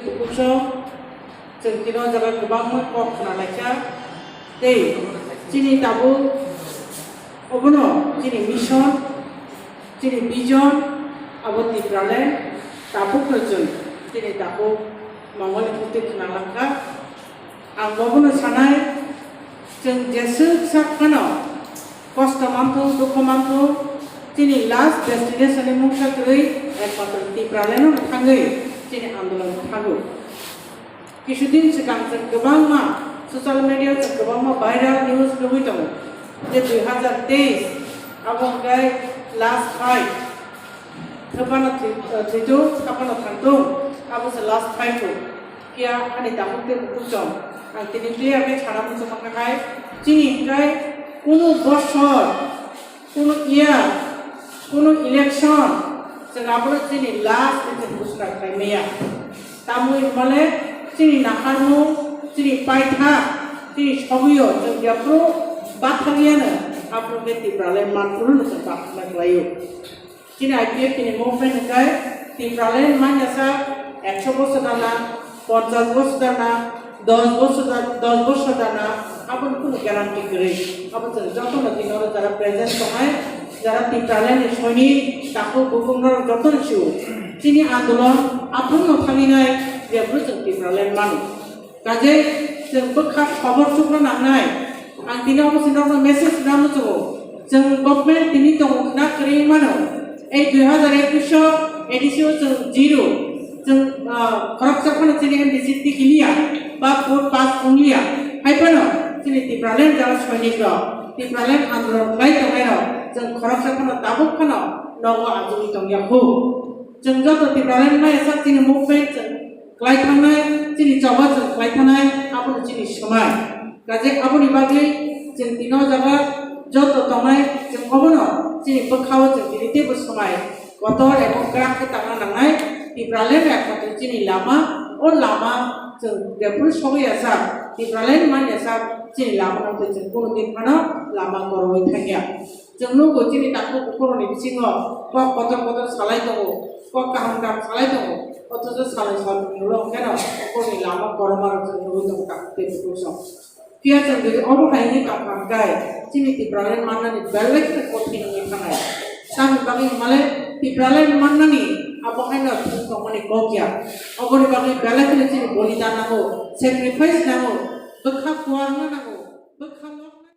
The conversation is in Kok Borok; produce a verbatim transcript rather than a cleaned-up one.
Bukursong, chwng tino jaga kwbangma kok khna laikha. Tei chini tabuk obono chini mission, chini vision, abo Tipraland tabukno chwng chini tabuk mangoli phuti khna langkha. Ang bobono sanai, chwng jeswk sak phano kosto manthung, dukho manthung, chini last destination ni mungsa kwrwi ekmatro Tipraland no thangwi chini andolon thango. Kisudin swkang chwng kwbangma social media chwng kwbangma viral news nugwi tongo je dui hazar teis abo hwnkhe last fight. Thwphano thwi-, thwitung, saphano thangtung, abo se last fight o. Phiya ani takhuk tei bukhuk chwng, ang tini clear khe sana muchungma kha hai, chini hwnkhe kunu bosor, kunu year, kunu election, chwng abono chini last ni chwng buchna khlai maya. Tamni hwnmale chini naharmung, chini paithak, chini sogwi o chwng jephru bathang yano, aphuru khe Tipraland manphuru no chwng bathang khlai o. Chini I P F T ni movement hwnkhe Tipraland manya sak ekso bosor dana, ponchas bosor dana, dos bosor da-, dos bosor dana, aboni kunu guarantee kwrwi. Abo chwng jotono tini oro jara present tongnai, jara Tipraland ni soini takhuk bukhuk norok jotono sio. Chini andolon aphangno thanginai jephru chwng Tipraland mano. Kaje chwng bwkha khobor chukna nangnai. Ang tini omo se nokno message rwna muchungo. Chwng government tini tongo khna kwrwi mano. Ei dui hazar ekush o A D C o chwng zero. Chwng, ah, khoroksa phano chini M D C tikiliya ba vote pass wngliya. Hai phano chini Tipraland jara soinik rok, Tipraland andolon khlai tongnai rok, chwng khoroksa phano tabuk phano nogo achugwi tongya khu. Chwng joto Tipraland maya sak chini movement chwng khlai thangnai, chini choba chwng khlai thangnai, abono chini swmai. Kaje aboni bagwi chwng tino jaga joto tongnai, chwng obono chini bwkhao chwng tini teibo swmai kotor ebong kwrak khe tangna nangnai. Tipraland ekmatro chini lama, o lama chwng jephru sogwi ya sak, Tipraland man ya sak, chini lama no twi chwng kunu din phano lama koroi thangya. Chwng nugo chini takhuk bukhukrokni bisingo kok kotor kotor salai tongo, kok kaham kaham salai tongo, othocho salai salmani ulo hwnkhe no bukhurokni lama kotorma rok chwng nugwi tongo takhuk tei bukhuk song. Phiya chwng jodi obo hai wngwi tongkha hwnkhe chini Tipraland mannani belai kheno kothin wngwi thangnai. Tamni bagwi hwnmale Tipraland mannani abo haino thung tongmani kok ya. Oboni bagwi belai kheno chini bolidan nango, sacrifice nango, bwkha kuarna nango.